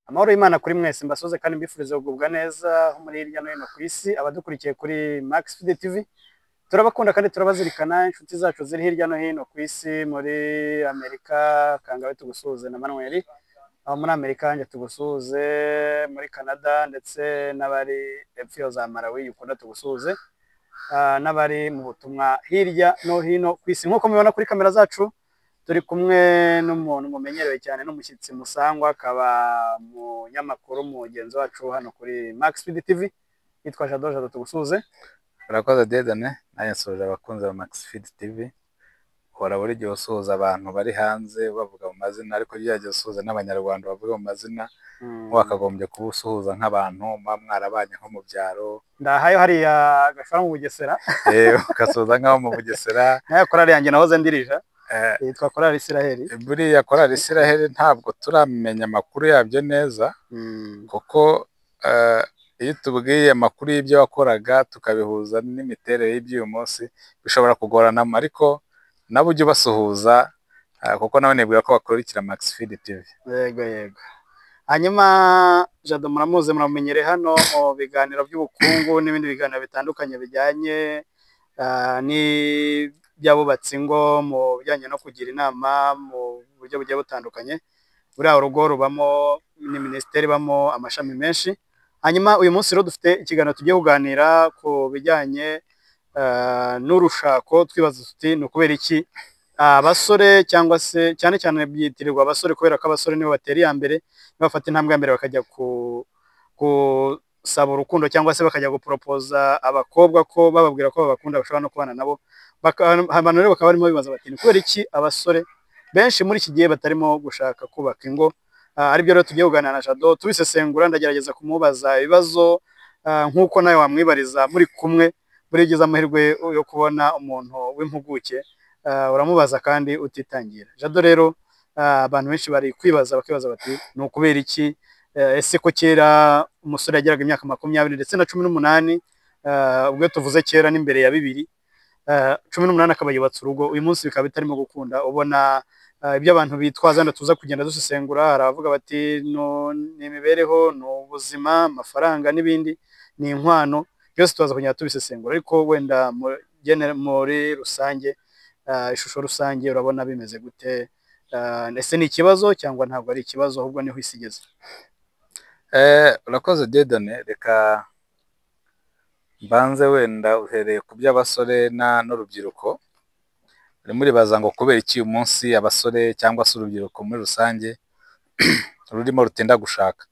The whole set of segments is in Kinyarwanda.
Amahoro y'Imana kuri mwese, mbasuhuze kandi mbifurize kugubwa neza aho muri hirya no hino ku isi. Abadukurikiye kuri Max Feed TV turabakunda kandi turabazirikana. Inshuti zacu ziri hirya no hino ku isi, muri Amerika kangabe tugusuhuze na Manuel, aho muri Amerika njye tugusuhuze, muri Canada ndetse n'abari epfo za Malawi ukunda tugusuhuze, n'abari mu butumwa hirya no hino ku isi. Nk'uko mubibona kuri kamera zacu, turi kumwe n'umuntu mumenyerewe cyane, n'umushyitsi musangwa, akaba umunyamakuru mugenzi wacu hano kuri Max Feed TV, yitwa Jado. Jado, tugusuhuze. Urakoze Dieudonné, nanjye nsuhuje abakunzi ba Max Feed TV. Uhora buri gihe usuhuza abantu bari hanze bavuga mu mazina, ariko jya ugerageza usuhuza n'Abanyarwanda bavuga mu mazina. Wakagombye kuba usuhuza nk'abantu muba mwarabanye nko mu byaro. Ndahayo hariya Gashora mu Bugesera. Ugasuhuza nk'abo mu Bugesera. Nayo korali yanjye nahoze ndirija yitwa Korali Isiraheli. Buriya Korali Isiraheli ntabwo turamenya amakuru yabyo neza, kuko iyo tubwiye amakuru y'ibyo wakoraga tukabihuza n'imiterere y'iby'uyu munsi bishobora kugorana, ariko nabo ujye ubasuhuza, kuko nabo nibwira ko bakurikira Max Feed TV. Yego. Hanyuma Jado muramuzi, muramumenyereye hano mu biganiro by'ubukungu n'ibindi biganiro bitandukanye bijyanye n'iby'abubatsi ingo, mu bijyanye no kugira inama mu buryo bugiye butandukanye. Buriya urugo rubamo, ni minisiteri ibamo amashami menshi. Hanyuma uyu munsi rero dufite ikiganiro tugiye kuganira ku bijyanye n'urushako, twibaza tuti ni ukubera iki abasore, cyangwa se cyane cyane byitirirwa abasore, kubera ko abasore nibo batera iya mbere, nibo bafata intambwe ya mbere bakajya gusaba urukundo cyangwa se bakajya guporopoza abakobwa, ko bababwira ko babakunda, bashobora no kubana nabo. Abantu rero bakaba barimo bibaza bati ni kubera iki abasore benshi muri iki gihe batarimo gushaka kubaka ingo? Aribyo rero tugiye kuganira na Jado tubisesengura. Ndagerageza kumubaza ibibazo nk'uko nawe wamwibariza muri kumwe. Buriya ugize amahirwe yo kubona umuntu w'impuguke, uramubaza kandi utitangira. Jado rero, abantu benshi bari kwibaza, bakibaza bati ni ukubera iki? Ese ko kera umusore yageraga imyaka 20 ndetse na 18, ubwo tuvuze kera n'imbere ya 2018 akaba yubatse urugo, uyu munsi bikaba bitarimo gukunda? Ubona ibyo abantu bitwaza tuza kugenda dusesengura, hari abavuga bati ni imibereho, ni ubuzima, amafaranga n'ibindi, ni inkwano, byose tubaza kugenda tubisesengura. Ariko wenda muri rusange, ishusho rusange urabona bimeze gute? Ese ni ikibazo cyangwa ntabwo ari ikibazo, ahubwo niho isi igeze? Urakoze Dieudonné, reka mbanze wenda uhereye ku by'abasore n'urubyiruko. Urimo uribaza ngo kubera iki uyu munsi abasore cyangwa se urubyiruko muri rusange rurimo rutinda gushaka.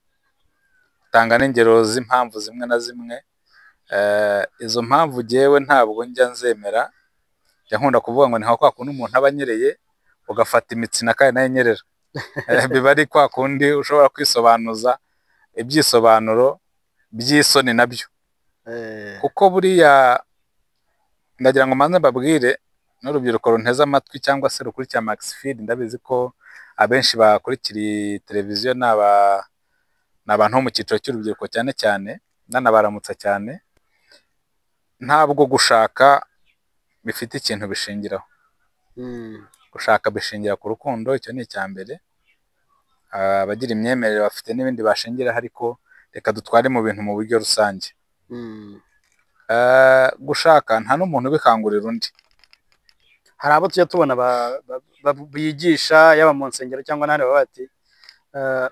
Tanga n'ingero z'impamvu zimwe na zimwe. Izo mpamvu jyewe ntabwo njya nzemera, njya nkunda kuvuga ngo ni nka kwa kundi umuntu aba anyereye ugafata imitsina kandi nayo inyerera. Biba ari kwa kundi ushobora kwisobanuza ibyisobanuro by'isoni nabyo. Kuko buriya ndagira ngo mbanze mbabwire n'urubyiruko runteze amatwi cyangwa se rukurikira Max Feed, ndabizi ko abenshi bakurikira iyi televiziyo ni abantu bo mu cyiciro cy'urubyiruko cyane cyane, nanabaramutsa cyane. Ntabwo gushaka bifite ikintu bishingiraho. Gushaka bishingira ku rukundo, icyo ni icya mbere. Abagira imyemerere bafite n'ibindi bashingiraho, ariko reka dutware mu bintu mu buryo rusange. Gushaka nta n'umuntu ubikangurira undi. Hari abo tujya tubona bigisha, yaba mu nsengero cyangwa n'ahandi, baba bati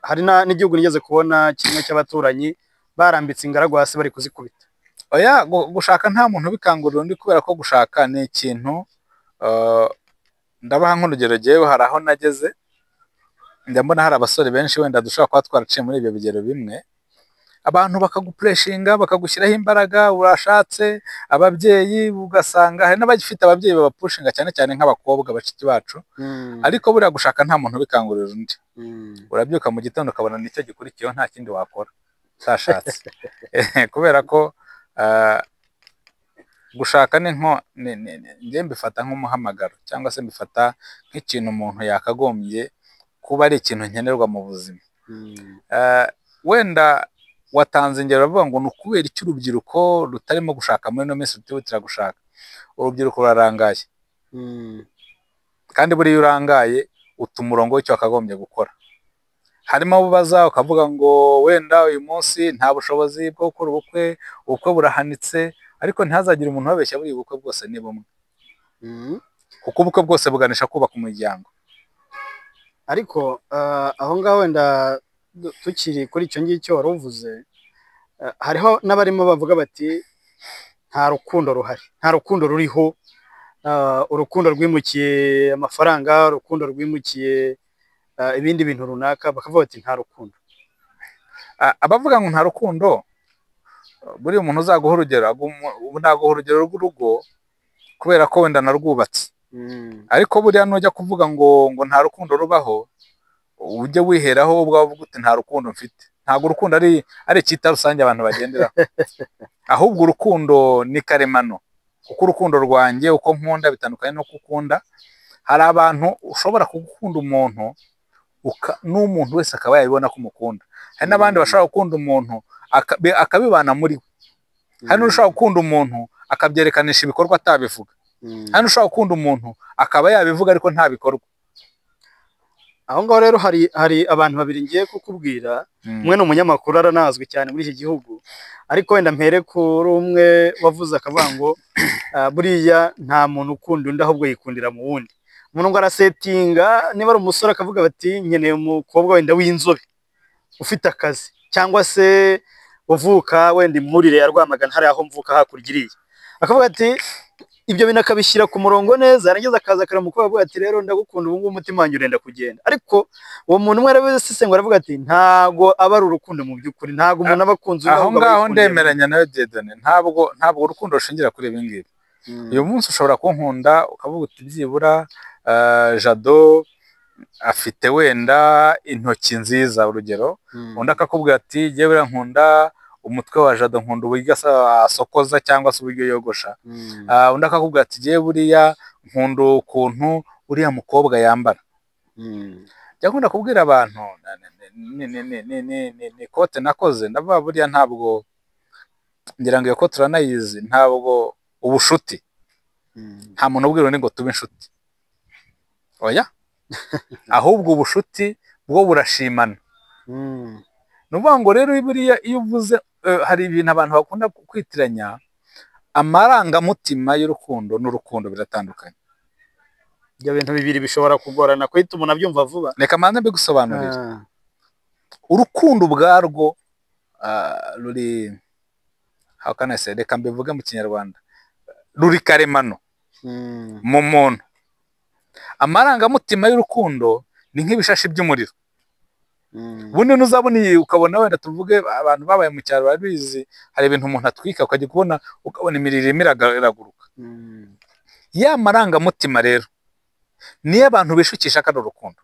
hari n'igihugu nigeze kubona kimwe cy'abaturanyi barambitse ingaragu hasi bari kuzikubita. Oya, gushaka nta muntu ubikangurira undi, kubera ko gushaka ni ikintu, ndabaha nk'urugero, jyewe hari aho nageze njya mbona hari abasore benshi wenda dushobora kuba twaraciye muri ibyo bigero bimwe, abantu bakagupureshinga, bakagushyiraho imbaraga, urashatse, ababyeyi, ugasanga hari n'abagifite ababyeyi babapushinga, cyane cyane nk'abakobwa bashiki bacu. Ariko buriya gushaka nta muntu ubikangurira undi. Urabyuka mu gitondo ukabona nicyo gikurikiyeho, nta kindi wakora utashatse, kubera ko gushaka ni nko njye mbifata nk'umuhamagaro, cyangwa se mbifata nk'ikintu umuntu yakagombye kuba ari ikintu nkenerwa mu buzima. Wenda watanze ingero uravuga ngo ni ukubera iki urubyiruko rutarimo gushaka muri ino minsi, rutihutira gushaka. Urubyiruko rurarangaye, kandi buriya urangaye uta umurongo w'icyo wakagombye gukora. Harimo abo ubaza ukavuga ngo wenda uyu munsi nta bushobozi bwo gukora ubukwe, ubukwe burahanitse, ariko ntihazagire umuntu ubabeshya, buriya ubukwe bwose ni bumwe, kuko ubukwe bwose buganisha kubaka umuryango. Ariko aho ngaho wenda tukiri kuri icyo ngicyo wari uvuze, hariho n'abarimo bavuga bati nta rukundo ruhari, nta rukundo ruriho, urukundo rwimukiye amafaranga, urukundo rwimukiye ibindi bintu runaka, bakavuga bati nta rukundo. Abavuga ngo nta rukundo, buriya umuntu uzaguha urugero, naguha urugero rw'urugo kubera ko wenda narwubatse, ariko buriya nujya kuvuga ngo nta rukundo rubaho, ujye wiheraho ubwawe uvuga uti nta rukundo mfite. Ntabwo urukundo ari icyita rusange abantu bagenderaho, ahubwo urukundo ni karemano, kuko urukundo rwanjye uko nkunda bitandukanye n'uko ukunda. Hari abantu ushobora gukunda umuntu n'umuntu wese akaba yabibona ko umukunda, hari n'abandi bashobora gukunda umuntu akabibana muri we, hari n'ushobora gukunda umuntu akabyerekanisha ibikorwa atabivuga, hari n'ushobora gukunda umuntu akaba yabivuga ariko ntabikorwa. Aho ngaho rero hari abantu babiri ngiye kukubwira, umwe ni umunyamakuru aranazwi cyane muri iki gihugu, ariko wenda mpere kuri umwe wavuze akavuga ngo buriya nta muntu ukunda undi ahubwo yikundira mu wundi. Umuntu ngo arasetinga, niba ari umusore akavuga bati nkeneye umukobwa wenda w'inzobe ufite akazi, cyangwa se uvuka wenda imurire ya Rwamagana hariya aho mvuka hakurya iriya, akavuga ati ibyo bintu akabishyira ku murongo neza, yarangiza akaza akareba umukobwa avuga ati rero ndagukunda ubu ngubu umutima wanjye urenda kugenda. Ariko uwo muntu umwe arabisesengura aravuga ati ntago aba ari urukundo mu by'ukuri, ntago umuntu aba akunze undi, Aho ahubwo aba ngaho yikundiye. ndemeranya nawe Dieudonné, ntabwo urukundo rushingira kuri ibi ngibi. Uyu munsi ushobora kunkunda ukavuga uti byibura Jado afite wenda intoki nziza, urugero, undi akakubwira ati jyewe buriya nkunda umutwe wa Jado, nkunda uburyo asokoza cyangwa se uburyo yogosha. Undi akakubwira ati jyewe buriya nkunda ukuntu uriya mukobwa yambara. Njya nkunda kubwira abantu, ni kote nakoze ndavuga buriya ntabwo ngira ngo iyo kote uranayizi, ntabwo ubushuti nta muntu ubwira undi ngo tube inshuti, oya, ahubwo ubushuti bwo burashimana. Ni ukuvuga ngo rero buriya iyo uvuze, hari ibintu abantu bakunda kwitiranya, amarangamutima y'urukundo n'urukundo biratandukanye. Ibyo bintu bibiri bishobora kugorana kuhita umuntu abyumva vuba. Reka mbanze mbigusobanurire. Urukundo ubwarwo ruri, how can I say, reka mbivuge mu Kinyarwanda, ruri karemano mu muntu. Amarangamutima y'urukundo ni nk'ibishashi by'umuriro. Ubundi ntuzabona iyi, ukabona wenda tuvuge abantu babaye mu cyaro barabizi, hari ibintu umuntu atwika ukajya kubona ukabona imiriro irimo iraguruka. Ya marangamutima rero niyo abantu bishukisha ko ari urukundo.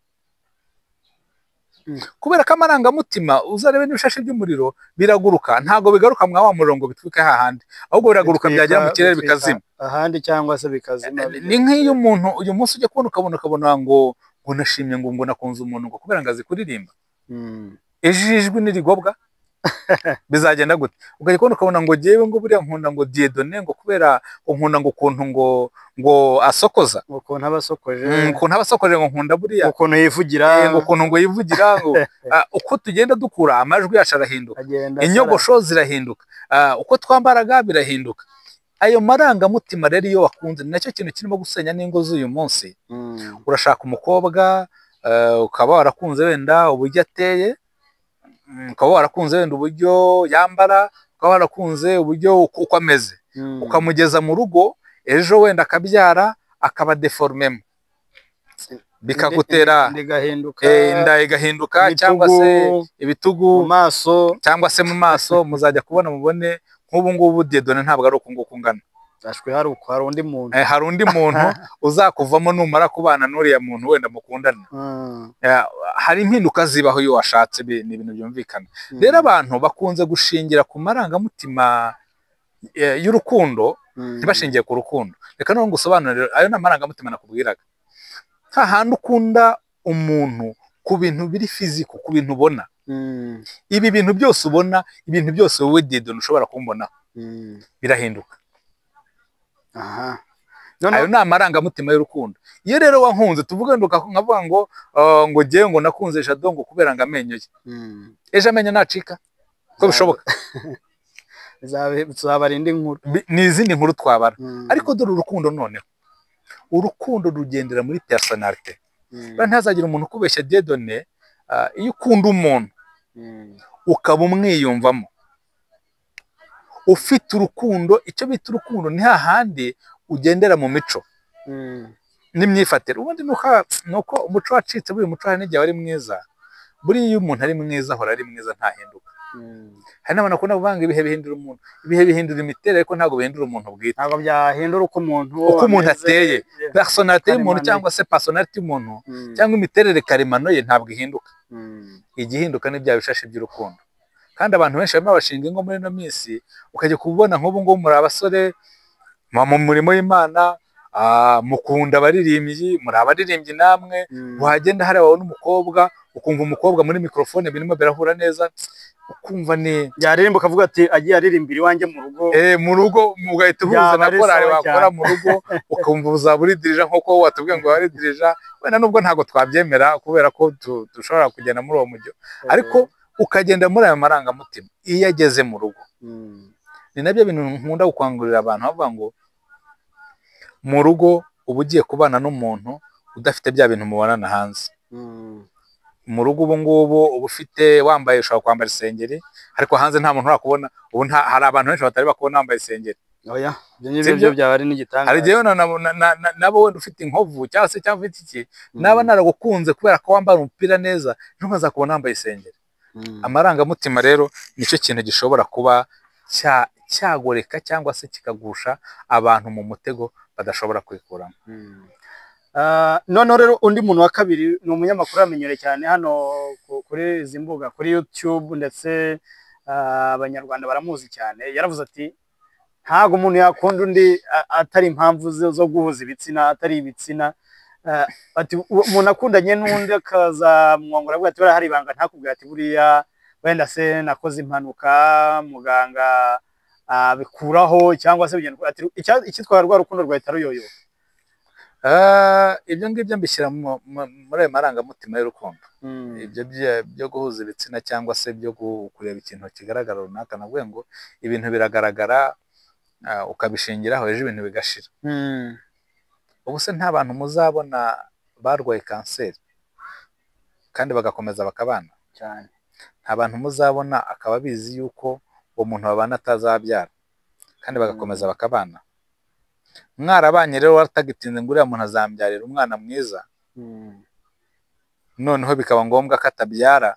Kubera ko amarangamutima uzarebe n'ibishashi by'umuriro biraguruka, ntabwo bigaruka mwa wa muriro ngo bitwike hahandi, ahubwo biraguruka byagera mu kirere bikazima ahandi cyangwa se bikazima. Ni nk'iyo umuntu uyu munsi ujya kubona ukabona ngo nashimye ngo nakunze umuntu ngo kubera ngo azi kuririmba, ejo ijwi nirigobwa bizagenda gute? Ukajya kubona ukabona ngo jyewe ngo buriya nkunda ngo Dieudonné ngo kubera ngo nkunda ngo ukuntu ngo asokoza, ukuntu aba asokoje, ukuntu aba asokoje ngo nkunda buriya ukuntu yivugira, ngo ukuntu ngo yivugira, ngo uko tugenda dukura amajwi yacu arahinduka, inyogosho zirahinduka, uko twambaraga birahinduka. Ayo marangamutima rero iyo wakunze, ni nacyo kintu kirimo gusenya n'ingo z'uyu munsi. Urashaka umukobwa ukaba warakunze wenda uburyo ateye, ukaba warakunze wenda uburyo yambara, ukaba warakunze uburyo uko ameze, ukamugeza mu rugo ejo wenda akabyara akaba deformemo, bikagutera inda igahinduka, cyangwa se ibitugu mu maso, cyangwa se mu maso. Muzajya kubona mubone nk'ubu ngubu Dieudonné ntabwo ari uku nguku ungana, hari undi muntu, hari undi muntu uzakuvamo numara kubana n'uriya muntu wenda mukundana. Hari impinduka zibaho iyo washatse, ni ibintu byumvikana. Rero abantu bakunze gushingira ku marangamutima y'urukundo, ntibashingiye ku rukundo. Reka none ngusobanurire, ayo ni amarangamutima nakubwiraga. Nta hantu ukunda umuntu ku bintu biri fiziko, ku bintu ubona. Ibi bintu byose ubona, ibintu byose wowe Dieudonné ushobora kumbona, birahinduka. Aha. Ayo ni amarangamutima y'urukundo. Iyo rero wankunze, tuvuge nkavuga ngo ngo ngewe ngo nakunze Jado ngo kubera ngo amenyo ye, ejo amenyo nacika ko bishoboka tuzabara indi nkuru, ni izindi nkuru twabara. Ariko dore urukundo noneho, urukundo rugendera muri personality. Ntazagira umuntu ukubeshya Dieudonné. Iyo ukunda umuntu ukaba umwiyumvamo, ufite urukundo, icyo bita urukundo ni hahandi ugendera mu mico n'imyifatire. Ubundi nuko umuco wacitse, buri muco hari n'igihe wari mwiza. Buriya iyo umuntu ari mwiza ahora ari mwiza, ntahinduka. Hari n'abantu bakunda kuvanga ibihe bihindura umuntu, ibihe bihindura imiterere, ariko ntabwo bihindura umuntu bwite. Ntabwo byahindura uko umuntu ateye, personality y'umuntu cyangwa se personality y'umuntu cyangwa imiterere karemano ye ntabwo ihinduka. Igihinduka ni bya bishashi by'urukundo. Kandi abantu benshi barimo bashinga ingo muri ino minsi, ukajya kubona nk'ubu ngubu muri abasore mu murimo w'Imana, mukunda abaririmbyi, muri abaririmbyi namwe, wagenda hariya wabona umukobwa, ukumva umukobwa muri mikorofone birimo birahura neza, ukumva ni yaririmba ukavuga ati agiye aririmbira iwanjye mu rugo, mu rugo mugahita uhuza na korali wakora mu rugo, ukumva uzaba uri dirija nk'uko watubwiye ngo wari dirija. Wenda nubwo ntabwo twabyemera kubera ko dushobora kugenda muri uwo mujyo, ariko ukagenda muri ayo marangamutima iyo ageze mu rugo. Ni nabyo bintu nkunda gukangurira abantu, bavuga ngo mu rugo uba ugiye kubana n'umuntu udafite bya bintu mubonana hanze. Mu rugo ubu ngubu uba ufite wambaye, ushobora kwambara isengeri, ariko hanze nta muntu urakubona. Ubu hari abantu benshi batari bakubona wambaye isengeri. Oya, ibyo ngibyo byaba ari n'igitangaza. Hari igihe nabo wenda ufite inkovu cyangwa se cyangwa ufite iki, naba naragukunze kubera ko wambara umupira neza, ntibazakubona wambaye isengeri. Amarangamutima rero nicyo kintu gishobora kuba cyagoreka cyangwa se kikagusha abantu mu mutego badashobora kwikuramo. Noneho rero undi muntu wa kabiri ni umunyamakuru amenyereye cyane hano kuri izi mbuga, kuri YouTube, ndetse abanyarwanda baramuzi cyane. Yaravuze ati ntabwo umuntu yakunda undi atari impamvu zo guhuza ibitsina, atari ibitsina. Ati umuntu akundanye n'undi akazamwongora avuga ati buriya hari ibanga ntakubwira, ati buriya wenda se nakoze impanuka muganga abikuraho cyangwa se bigenda, ati icyitwa rwa rukundo rwahita ruyoyoka. Ibyo ngibyo mbishyira muri ayo marangamutima y'urukundo. Ibyo byo guhuza ibitsina cyangwa se byo kureba ikintu kigaragara runaka, navuga ngo ibintu biragaragara ukabishingiraho, ejo ibintu bigashira. Ubu se nta bantu muzabona barwaye kanseri kandi bagakomeza bakabana cyane? Nta bantu muzabona akaba abizi yuko uwo muntu babana atazabyara kandi bagakomeza bakabana. Mwarabanye rero waratagitinze ngo uriya muntu azambyarira umwana mwiza, noneho bikaba ngombwa ko atabyara,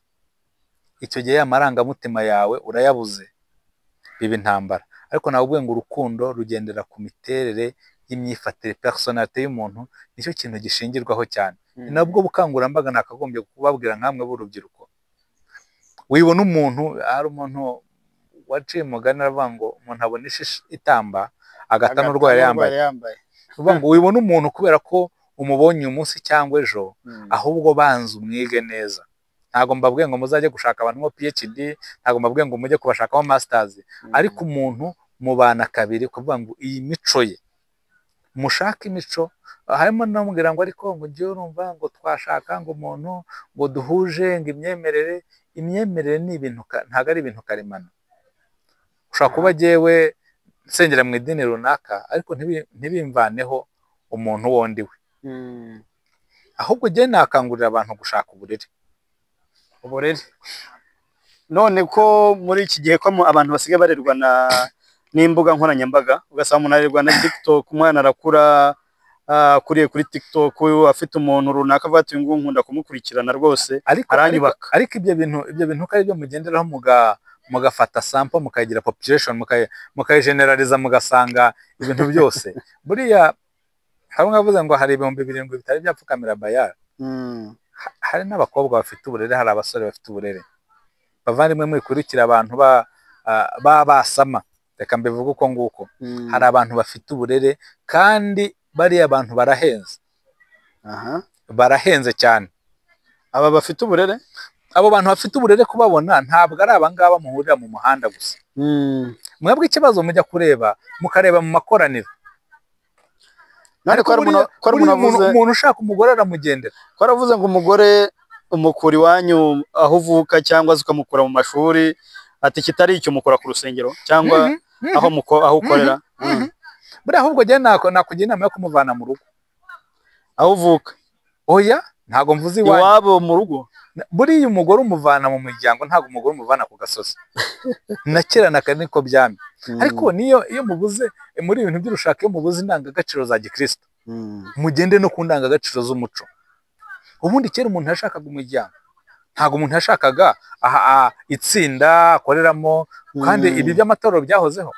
icyo gihe amarangamutima yawe urayabuze, biba intambara. Ariko nawe ngo urukundo rugendera ku miterere y'imyifatire, personality y'umuntu nicyo kintu gishingirwaho cyane. Ni nabwo bukangurambaga nakagombye kubabwira nkamwe b'urubyiruko. Wibona umuntu, hari umuntu waciye umugani aravuga ngo umuntu abona ishishi itamba agata n'urwaye yambaye. Uvuga ngo wibona umuntu kubera ko umubonye uyu munsi cyangwa ejo, ahubwo banza umwige neza. Ntabwo mbabwiye ngo muzajye gushaka abantu mo PhD, ntabwo mbabwiye ngo mujye kubashakamo masters, ariko umuntu mubana kabiri kuvuga ngo iyi mico ye, mushaka imico. Harimo namubwira ngo ariko ngo ngiye urumva ngo twashaka ngo umuntu ngo duhuje ngo imyemerere. Imyemerere ni ibintu ntabwo ari ibintu karemano. Ushobora kuba jyewe nsengera mu idini runaka, ariko ntibimvaneho umuntu wundi we. Ahubwo jyewe nakangurira abantu gushaka uburere. Uburere none ko muri iki gihe ko abantu basigaye barerwa n'imbuga nkoranyambaga, ugasanga umuntu arerwa na TikTok, umwana arakura akuriye kuri TikTok, afite umuntu runaka avuga ati ngo nkunda kumukurikirana rwose aranyubaka. Ariko ibyo bintu ko ari byo mugenderaho mugafata sample, mukayigira population, mukayigeneraliza, mugasanga ibintu byose. Buriya hari umwe ngo hari 7,000 bitari byapfukamira bayara. Hari n'abakobwa bafite uburere, hari abasore bafite uburere. Bavandimwe mwikurikira abantu babasama, reka mbivuge uko nguko. Hari abantu bafite uburere kandi bariya abantu barahenze. Barahenze cyane. Aba bafite uburere, abo bantu bafite uburere kubabona ntabwo ari abangaba muhurira mu muhanda gusa. Mwebwe ikibazo mujya kureba, mukareba mu makoraniro. None ko hari umuntu ushaka umugore aramugendera. Ko aravuze ngo umugore umukura iwanyu aho uvuka cyangwa se ukamukura mu mashuri, ati kitari icyo umukura ku rusengero cyangwa aho aho ukorera. Buriya ahubwo njye nakugira inama yo kumuvana mu rugo aho uvuka. Oya, ntago mvuze iwanyu, iwabo mu rugo. Buriya umugore umuvana mu muryango, ntago umugore umuvana ku gasozi. Na kera na kare niko byamye. Ariko niyo iyo mubuze muri ibintu by'urushaka, iyo mubuze indangagaciro za gikristo, mugende no ku ndangagaciro z'umuco. Ubundi kera umuntu yashakaga umuryango, ntago umuntu yashakaga itsinda akoreramo. Kandi ibi by'amatorero byahozeho.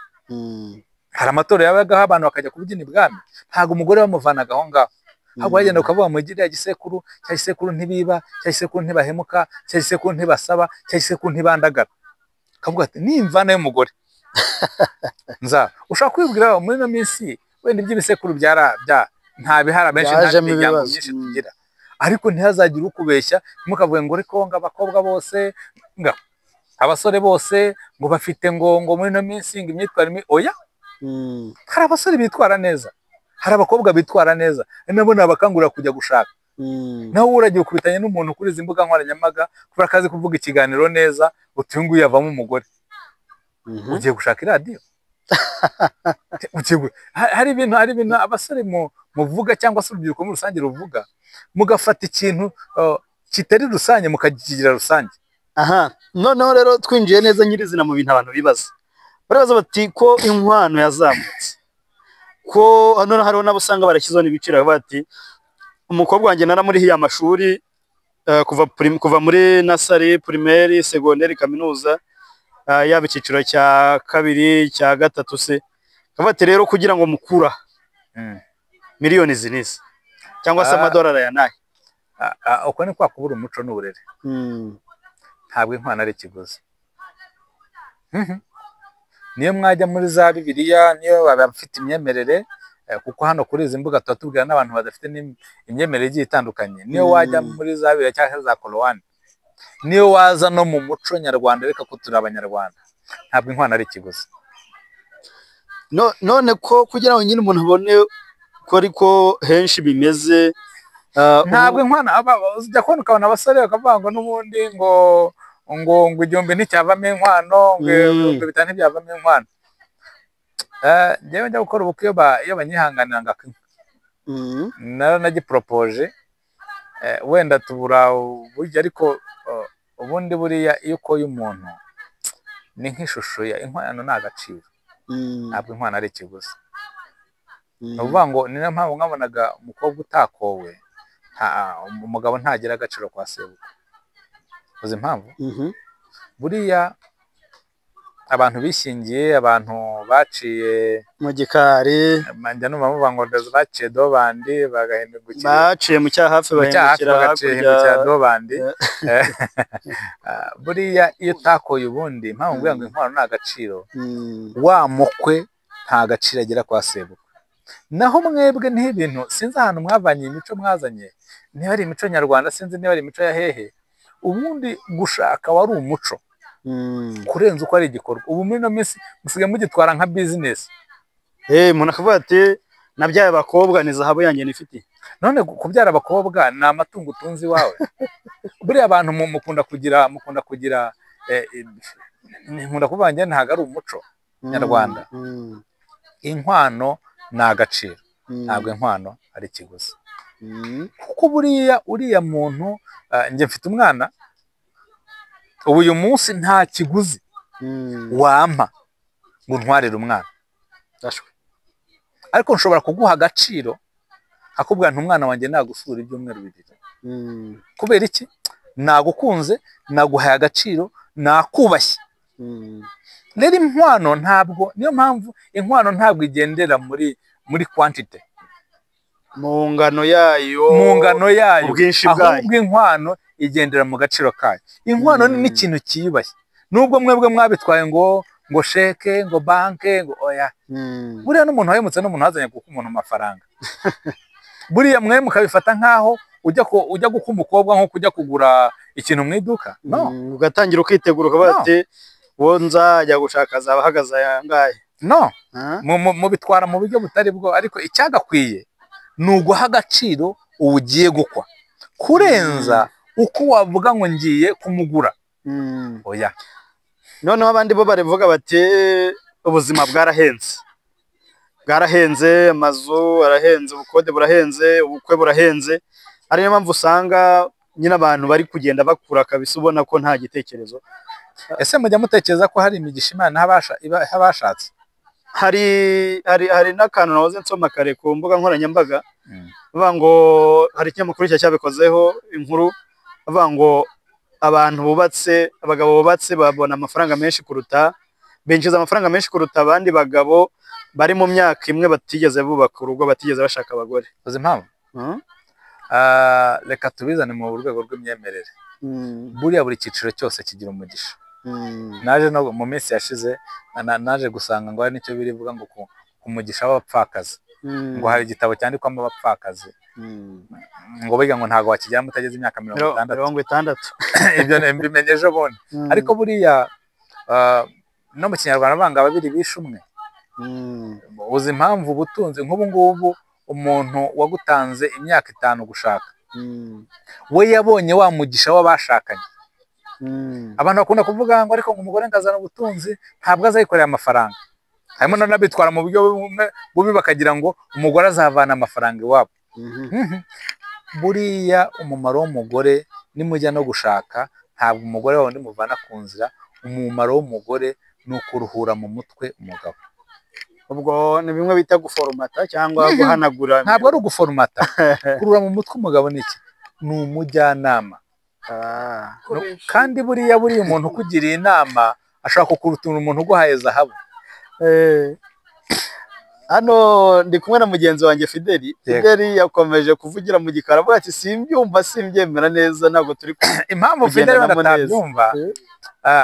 Hari amatorero yabagaho abantu bakajya kubyina ibwami, ntago umugore bamuvanaga aho ngaho. Ahubwo wagenda ukavuga mu giriya gisekuru, cya gisekuru ntibiba, cya gisekuru ntibahemuka, cya gisekuru ntibasaba, cya gisekuru ntibandagara. Ukavuga ati nimvana y'umugore nza. Ushaka kwibwira muri ino minsi wenda iby'ibisekuru byara bya nta bihara benshi, nta miryango myinshi tugira. Ariko ntihazagire ukubeshya, ntimukavuge ngo ariko ngo abakobwa bose, ngo abasore bose ngo bafite ngo muri ino minsi ngo imyitwarire. Oya, hari abasore bitwara neza, hari abakobwa bitwara neza, nabo nabakangurira kujya gushaka. Nawe uragiye ukubitanye n'umuntu kuri izi mbuga nkoranyambaga kubera akazi kuvuga ikiganiro neza, uti uyu nguyu avamo umugore. Ugiye gushaka iradiyo. Hari ibintu abasore muvuga cyangwa se urubyiruko muri rusange ruvuga, mugafata ikintu kitari rusange mukakigira rusange. Aha, noneho rero twinjiye neza nyirizina mu bintu abantu bibaza. Barabaza bati ko inkwano yazamutse, ko hano hariho nabo usanga barashyizeho n'ibiciro, bati umukobwa wanjye naramurihiye amashuri kuva muri nasari, primaire, segonderi, kaminuza, yaba icyiciro cya kabiri cya gatatu se. Bati rero kugira ngo mukura miliyoni izi n'izi cyangwa se amadolari aya nahe. Uko ni kwa kubura umuco n'uburere. Ntabwo inkwano ari ikiguzi. Niyo mwajya muri za Bibiliya, niyo abafite imyemerere, kuko hano kuri izi mbuga tuba tubwira n'abantu badafite imyemerere igiye itandukanye. Niyo wajya muri za Bibiliya cyangwa za Korowani, niyo waza no mu muco nyarwanda, reka ko turi abanyarwanda, ntabwo inkwano ari ikiguzi. None ko kugira ngo nyine umuntu abone ko ariko henshi bimeze, ntabwo inkwano ujya kubona ukabona abasore bakavuga ngo n'ubundi ngo ngo igihumbi nticyavamo inkwano, ngo bitanu ntibyavamo inkwano. Njyewe njya gukora ubukwe iyo banyihanganira ngakanywa, naranagiporopoje, wenda tubura uburyo, ariko ubundi buriya iyo ukoye umuntu ni nk'ishusho ya inkwano, ni agaciro, ntabwo inkwano ari ikiguzi. Ni ukuvuga ngo ni nayo mpamvu mwabonaga umukobwa utakowe, umugabo ntagira agaciro kwa sebukwe. Uzi impamvu? Buriya abantu bishingiye, abantu baciye mu gikari, njya numva bavuga ngo baciye dobandi bagahindukira, baciye mu cyahafi bahindukira dobandi. Buriya iyo utakoye ubundi, impamvu mvuga ngo inkwano ni agaciro, wa mukwe nta gaciro agira kwa sebukwe. Naho mwebwe n'ibintu sinzi ahantu mwavanye imico mwazanye, niba ari imico nyarwanda, sinzi niba ari imico ya hehe. Ubundi gushaka wari umuco kurenza uko ari igikorwa. Ubu muri ino minsi musigaye mugitwara nka business. Umuntu akavuga ati nabyaye abakobwa ni zahabu yanjye nifitiye. None kubyara abakobwa ni amatungo utunze iwawe. Buriya abantu mukunda kugira nkunda kuvuga njye ntabwo ari umuco nyarwanda. Inkwano ni agaciro, ntabwo inkwano ari ikiguzi. Kuko buriya uriya muntu, njye mfite umwana ubu uyu munsi nta kiguzi wampa ngo ntwarire umwana, ariko nshobora kuguha agaciro akubwira nti umwana wanjye nagusura ibyumweru bibiri. Kubera iki? Nagukunze, naguhaye agaciro, nakubashye. Rero inkwano ntabwo, niyo mpamvu inkwano ntabwo igendera muri quantity, mu ngano yayo, ubwinshi bwayo, ahubwo inkwano igendera mu gaciro kayo. Inkwano ni ikintu cyiyubashye, nubwo mwebwe mwabitwaye ngo sheke, ngo banke, ngo oya. Buriya n'umuntu wahemutse n'umuntu wazanye guha umuntu amafaranga, buriya mwe mukabifata nkaho ujya guha umukobwa nko kujya kugura ikintu mu iduka. No, ugatangira ukitegura ukavuga ati uwo nzajya gushaka azaba ahagaze aya ngahe. No, mubitwara mu buryo butari bwo, ariko icyagakwiye Ni uguha agaciro uwo ugiye gukwa kurenza uko wavuga ngo ngiye kumugura. Oya. Noneho abandi bo barivuga bati ubuzima bwarahenze, bwarahenze, amazu arahenze, ubukode burahenze, ubukwe burahenze. Ari niyo mpamvu usanga nyine abantu bari kugenda bakura kabisa, ubona ko nta gitekerezo. Ese mujya mutekereza ko hari imigisha Imana iha abashatse? Hari n'akantu nahoze nsoma kare ku mbuga nkoranyambaga, bavuga ngo hari ikinyamakuru cya cyabikozeho inkuru, bavuga ngo abantu bubatse, abagabo bubatse babona amafaranga menshi kuruta, binjiza amafaranga menshi kuruta abandi bagabo bari mu myaka imwe batigeze bubaka urugo, batigeze bashaka abagore. Uzi impamvu? Reka tubizane mu rwego rw'imyemerere. Buriya buri cyiciro cyose kigira umugisha. Naje no mu minsi yashize naje gusanga ngo hari nicyo birivuga ngo ku mugisha w'abapfakazi, ngo hari igitabo cyandikwamo abapfakazi, ngo biga ngo ntabwo wakigeramo utageze imyaka 60. 60. Ibyo mbimenye ejo bundi. Ariko buriya no mu Kinyarwanda banga babiri bishe umwe. Uzi impamvu ubutunzi nk'ubu ngubu umuntu wagutanze imyaka 5 gushaka, we yabonye wa mugisha w'abashakanye. Abantu bakunda kuvuga ngo ariko ngo umugore ngazana ubutunzi ntabwo azayikorera amafaranga. Harimo n'abitwara mu buryo bumwe bubi bakagira ngo umugore azavana amafaranga iwabo. Buriya umumaro w'umugore nimujya no gushaka, ntabwo umugore wawe ndimuvana ku nzira. Umumaro w'umugore ni ukuruhura mu mutwe umugabo. Ubwo ni bimwe bita guforomata cyangwa guhanagura. Ntabwo ari uguforomata. Kuruhura mu mutwe umugabo ni iki? Ni umujyanama. Kandi buriya umuntu ukugiriye inama ashobora kukurutura umuntu uguhaye zahabu. Hano ndi kumwe na mugenzi wanjye Fideli. Fideli yakomeje kuvugira mu gikari avuga ati simbyumva, simbyemera neza, ntabwo turi impamvu Fideli atabyumva,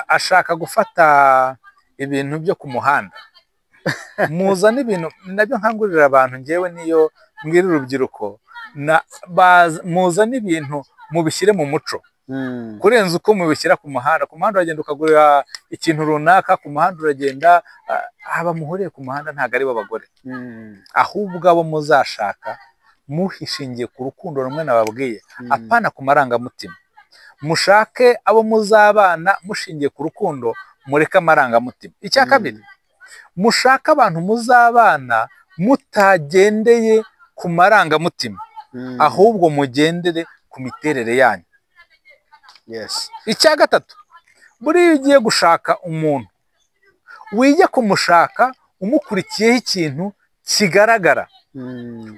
ashaka gufata ibintu byo ku muhanda. Muzana ibintu nabyo nkangurira abantu, ngewe niyo mbwira urubyiruko, muzana ibintu mubishyire mu muco kurenza uko mubishyira ku muhanda. Ku muhanda uragenda ukagura ikintu runaka, ku muhanda uragenda, aba muhuriye ku muhanda ntabwo ari bo bagore, ahubwo abo muzashaka muhishingiye ku rukundo rumwe nababwiye, apana ku marangamutima. Mushake abo muzabana mushingiye ku rukundo, mureke amarangamutima. Icya kabiri, mushake abantu muzabana mutagendeye ku marangamutima, ahubwo mugendere ku miterere yanyu. Yes. Icya gatatu, buriya ugiye gushaka umuntu, wijya kumushaka umukurikiyeho ikintu kigaragara,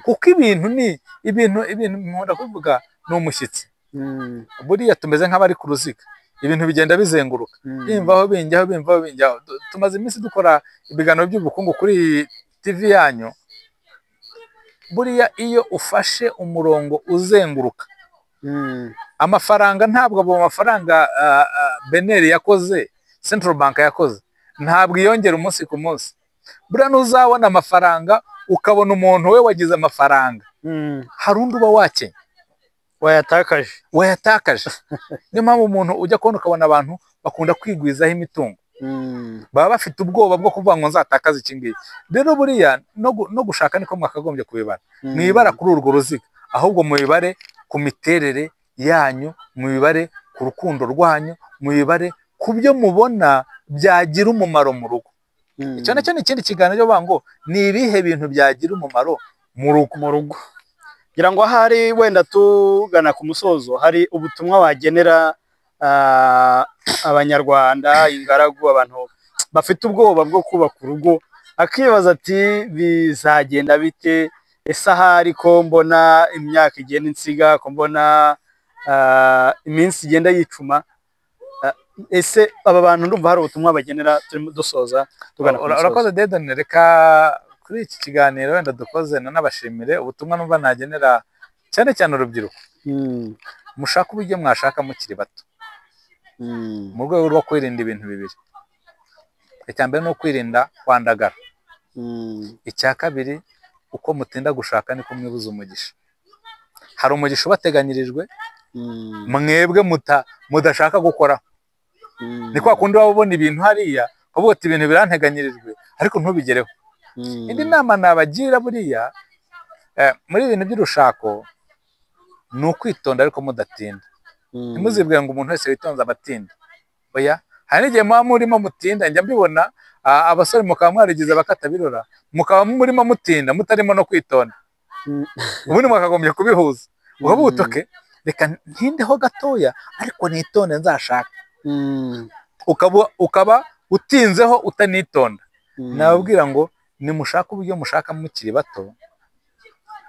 kuko ibintu ni ibintu nkunda kuvuga ni umushyitsi. Buriya tumeze nk'abari ku ruziga, ibintu bigenda bizenguruka, bimvaho binjyaho, bimvaho binjyaho. Tumaze iminsi dukora ibiganiro by'ubukungu kuri TV yanyu. Buriya iyo ufashe umurongo uzenguruka, amafaranga ntabwo abo mafaranga Beneri yakoze, Central Bank yakoze, ntabwo iyongera umunsi ku munsi. Buriya ntuzabona amafaranga ukabona umuntu we wagize amafaranga, hari undi uba wakenye wayatakaje. Niyo mpamvu umuntu ujya kubona ukabona abantu bakunda kwigwizaho imitungo, baba bafite ubwoba bwo kuvuga ngo nzatakaze iki ngiki. Rero buriya no gushaka niko mwakagombye kubibara. Mwibara kuri urwo ruziga, ahubwo mubibare ku miterere yanyu, mubibare ku rukundo rwanyu, mubibare ku byo mubona byagira umumaro mu rugo. Icyo nacyo ni ikindi kiganiro cyo ngo ni ibihe bintu byagira umumaro mu rugo. Ngira ngo ahari wenda tugana ku musozo, hari ubutumwa wagenera abanyarwanda, ingaragu, abantu bafite ubwoba bwo kubaka urugo, akibaza ati bizagenda bite? Ese ahari ko mbona imyaka igenda insiga, ko mbona iminsi igenda yicuma, ese aba bantu ndumva hari ubutumwa bagenera turimo dusoza tugana ku musozo? Urakoze Dedone, reka kuri iki kiganiro wenda dukoze nanabashimire ubutumwa numva nagenera cyane cyane urubyiruko. Mushaka uburyo mwashaka mukiri bato, mu rwego rwo kwirinda ibintu bibiri. Icya mbere ni ukwirinda kwandagara. Icya kabiri, uko mutinda gushaka niko mwibuza umugisha. Hari umugisha ubateganyirijwe mwebwe mudashaka gukora. Ni kwa kundi waba ubona ibintu hariya ukavuga uti ibintu biranteganyirijwe ariko ntubigereho. Indi nama nabagira buriya Muri ibintu by'urushako ni ukwitonda ariko mudatinda. Ntimuzibwire ngo umuntu wese witonze abatinda. Oya, hari n'igihe muba murimo mutinda, njya mbibona abasore mukaba mwarigize abakatabirora, mukaba murimo mutinda mutarimo no kwitonda. Ubundi mwakagombye kubihuza. Ukavuga uti okay, reka ntindeho gatoya ariko nitonde nzashaka. Ukaba utinzeho utanitonda. Nababwira ngo nimushake uburyo mushaka mukiri bato,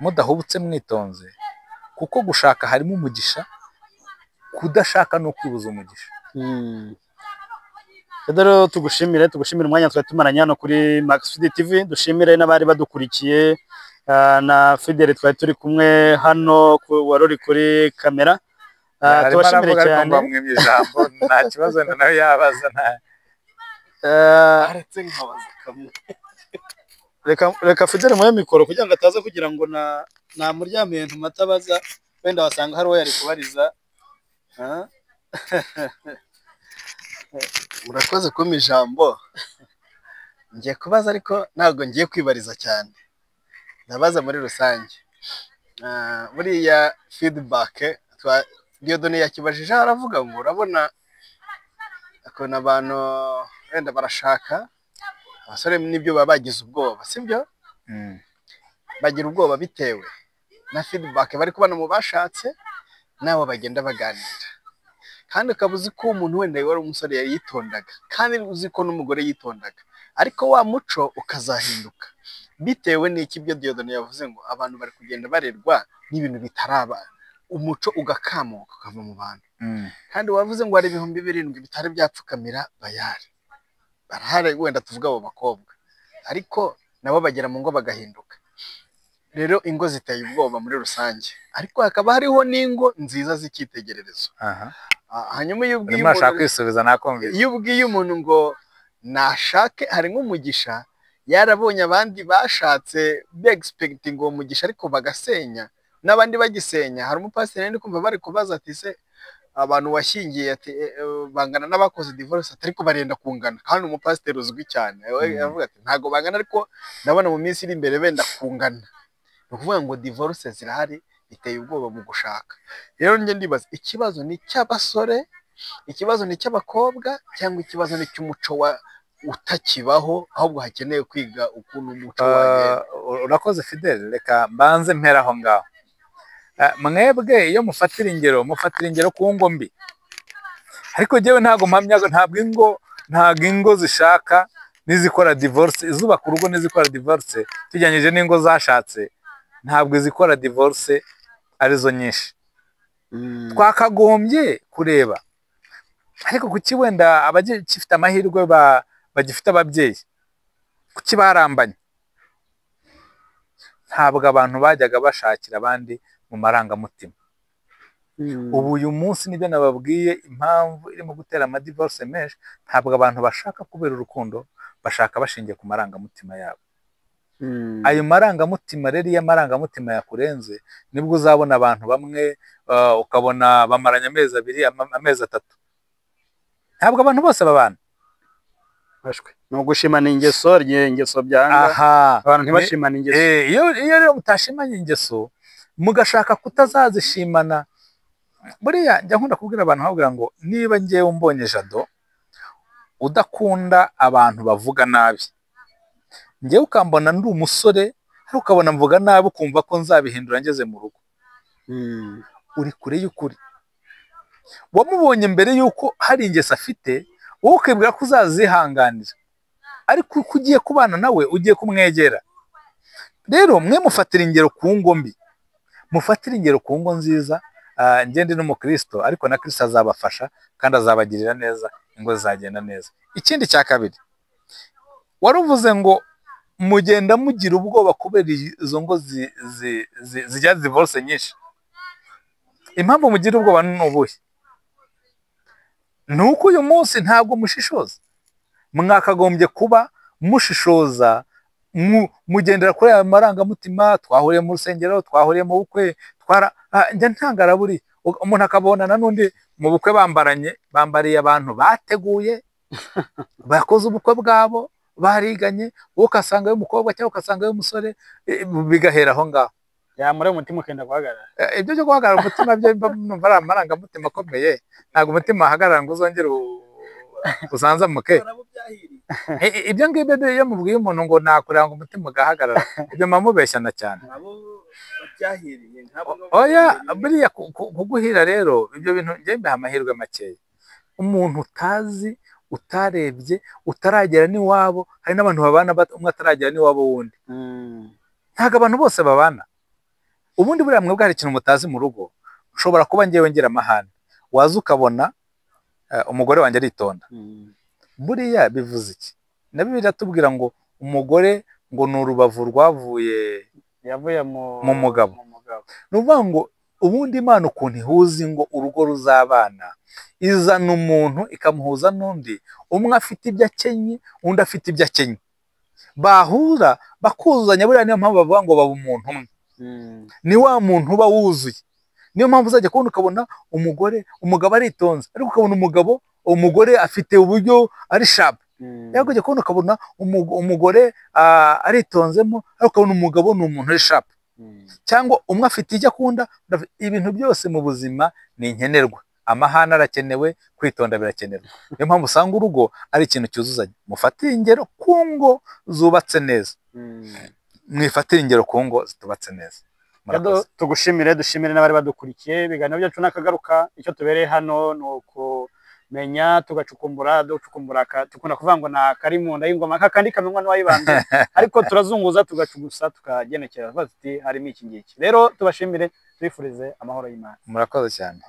mudahubutse mwitonze, kuko gushaka harimo umugisha, kudashaka ni ukwibuza umugisha. Rero tugushimire umwanya twari tumaranye hano kuri Max Feed TV, dushimire n'abari badukurikiye, na Fidele twari turi kumwe hano wari uri kuri kamera. Tubashimire cyane. Ijambo nta kibazo nawe yabaza aretse nkabaza kamwe. Reka Fidele muhe mikoro kugira ngo ataza kugira ngo namuryamiye ntumatabaza, wenda wasanga hari uwo yari kubariza. Murakoze kumpa ijambo. Ngiye kubaza ariko ntabwo ngiye kwibariza cyane, ndabaza muri rusange. Buriya feedback Dieudonné yakibajije aravuga ngo urabona ukuntu abantu wenda barashaka, abasore nibyo baba bagize ubwoba, sibyo? Bagira ubwoba bitewe na feedback bari kubona mu bashatse nabo bagenda baganira. Kandi ukaba uzi ko umuntu wenda wari umusore yitondaga, kandi uzi ko n'umugore yitondaga, ariko wa muco ukazahinduka bitewe n'iki ibyo Dieudonné yavuze ngo abantu bari kugenda barerwa n'ibintu bitaraba, umuco ugakamuka ukava mu bantu. Kandi wavuze ngo hari 7,000 bitari byapfukamira bayari barahari, wenda tuvuga abo bakobwa, ariko nabo bagera mu ngo bagahinduka. Rero ingo ziteye ubwoba muri rusange, ariko hakaba hariho n'ingo nziza z'icyitegererezo. Hanyuma iyo ubwiye umuntu ngo nashake, hari nk'umugisha yarabonye abandi bashatse be-expecting uwo mugisha ariko bagasenya, n'abandi bagisenya. Hari umupasiteri ndi kumva bari kubaza ati se abantu washyingiye ati bangana n'abakoze divorce, ati ariko barenda kungana. Kandi umupasiteri uzwi cyane avuga ati ntago bangana, ariko ndabona mu minsi iri imbere benda kungana. Ni ukuvuga ngo divorce zirahari, biteye ubwoba mu gushaka. Rero njye ndibaza, ikibazo ni icy'abasore, ikibazo ni icy'abakobwa, cyangwa ikibazo ni icy'umuco wa utakibaho, ahubwo hakeneye kwiga ukuntu umuco wagenda. Urakoze Fidele, reka mbanze mpera aho ngaho. Mwebwe iyo mufatira ingero ku ngo mbi, ariko njyewe ntabwo mpamya, ntabwo ingo zishaka n'izikora divorce, izubaka urugo n'izikora divorce, tujyanyije n'ingo zashatse, ntabwo izikora divorce arizo nyinshi. Twakagombye kureba ariko kuki wenda abagifite amahirwe bagifite ababyeyi, kuki barambanye? Ntabwo abantu bajyaga bashakira abandi mu marangamutima. Ubu uyu munsi nibyo nababwiye impamvu irimo gutera amadivorce menshi, ntabwo abantu bashaka kubera urukundo, bashaka bashingiye ku marangamutima yabo. Ayo marangamutima rero, iyo amarangamutima yakurenze, nibwo uzabona abantu bamwe ukabona bamaranye amezi 2, amezi 3. Ntabwo abantu bose babana. Ni ugushimana ingeso, ingeso byanga. Abantu ntibashimana ingeso. Iyo rero mutashimanye ingeso, mugashaka kutazazishimana, buriya njya nkunda kubwira abantu nkababwira ngo niba ngewe mbonye Jado udakunda abantu bavuga nabi, ngewe ukambona ndi umusore ariko ukabona mvuga nabi ukumva ko nzabihindura ngeze mu rugo, uri kure y'ukuri. Wamubonye mbere y'uko hari ingeso afite, wowe ukibwira ko uzazihanganira, ariko uko ugiye kubana nawe ugiye kumwegera. Rero mwe mufatira ingero ku ngo mbi, mufatire ingero ku ngo nziza. Ngende n'umukristo, ariko na Kristo azabafasha kandi azabagirira neza, ingo zizagenda neza. Ikindi cya kabiri, waruvuze ngo mugenda mugira ubwoba kubera izo ngo zijya divorce nyinshi. Impamvu mugira ubwoba ni ubuhe? Nuko uyu munsi ntabwo mushishoza. Mwakagombye kuba mushishoza, mugendera kuri aya marangamutima, twahuriye mu rusengero, twahuriye mu bukwe, njya ntangara buri umuntu akabonana n'undi mu bukwe bambaranye, bambariye abantu bateguye, bakoze ubukwe bwabo, bariganye, wowe ukasangayo umukobwa cyangwa ukasangayo umusore, bigahera aho ngaho. Yamura umutima ukenda guhagarara. Ibyo byo guhagarara umutima byo numva ari amarangamutima akomeye, ntabwo umutima wahagarara ngo uzongere uzanzamuke. Ibyo ngibyo iyo mubwiye umuntu ngo nakureba ngo umutima ugahagarara, ibyo muba mubeshyana cyane. Oya, buriya kuguhira rero ibyo bintu njye mbiha amahirwe makeya. Umuntu utazi, utarebye, utaragera n'iwabo, hari n'abantu babana umwe ataragera n'iwabo wundi. Ntabwo abantu bose babana. Ubundi buriya mwebwe hari ikintu mutazi mu rugo, ushobora kuba ngewe ngira amahane, waza ukabona umugore wanjye aritonda. Buriya bivuze iki? Na Bibiliya iratubwira ngo umugore ngo ni urubavu rwavuye yavuye mu mugabo. Ni ukuvuga ngo ubundi Imana ukuntu ihuza ingo urugo ruzabana, izana umuntu ikamuhuza n'undi, umwe afite ibyo akenye, undi afite ibyo akenye, bahura bakuzuzanya. Buriya niyo mpamvu bavuga ngo baba umuntu umwe. Ni wa muntu uba wuzuye. Niyo mpamvu uzajya kubona ukabona umugore, umugabo aritonze, ariko ukabona umugabo, umugore afite uburyo ari sharp. Yego, ujya kubona ukabona umugore aritonzemo, ariko ukabona umugabo ni umuntu uri sharp. Cyangwa umwe afite icyo akunda. Ibintu byose mu buzima ni nkenerwa. Amahane arakenewe, kwitonda birakenerwa. Niyo mpamvu usanga urugo ari ikintu cyuzuzanya. Mufatire ingero ku ngo zubatse neza, mwifatire ingero ku ngo zitubatse neza. Murakoze. Tugushimire, dushimire n'abari badukurikiye. Ibiganiro byacu n'akagaruka, icyo tubereye hano ni ukumenya tugacukumbura, ducukumbura, dukunda kuvuga ngo ni akari mu nda y'ingoma kakandi kamenywa n'uwayibambye, ariko turazunguza tugacugusa tukagenekera tuti harimo iki ngiki. Rero tubashimire, tubifurize amahoro y'Imana. Murakoze cyane.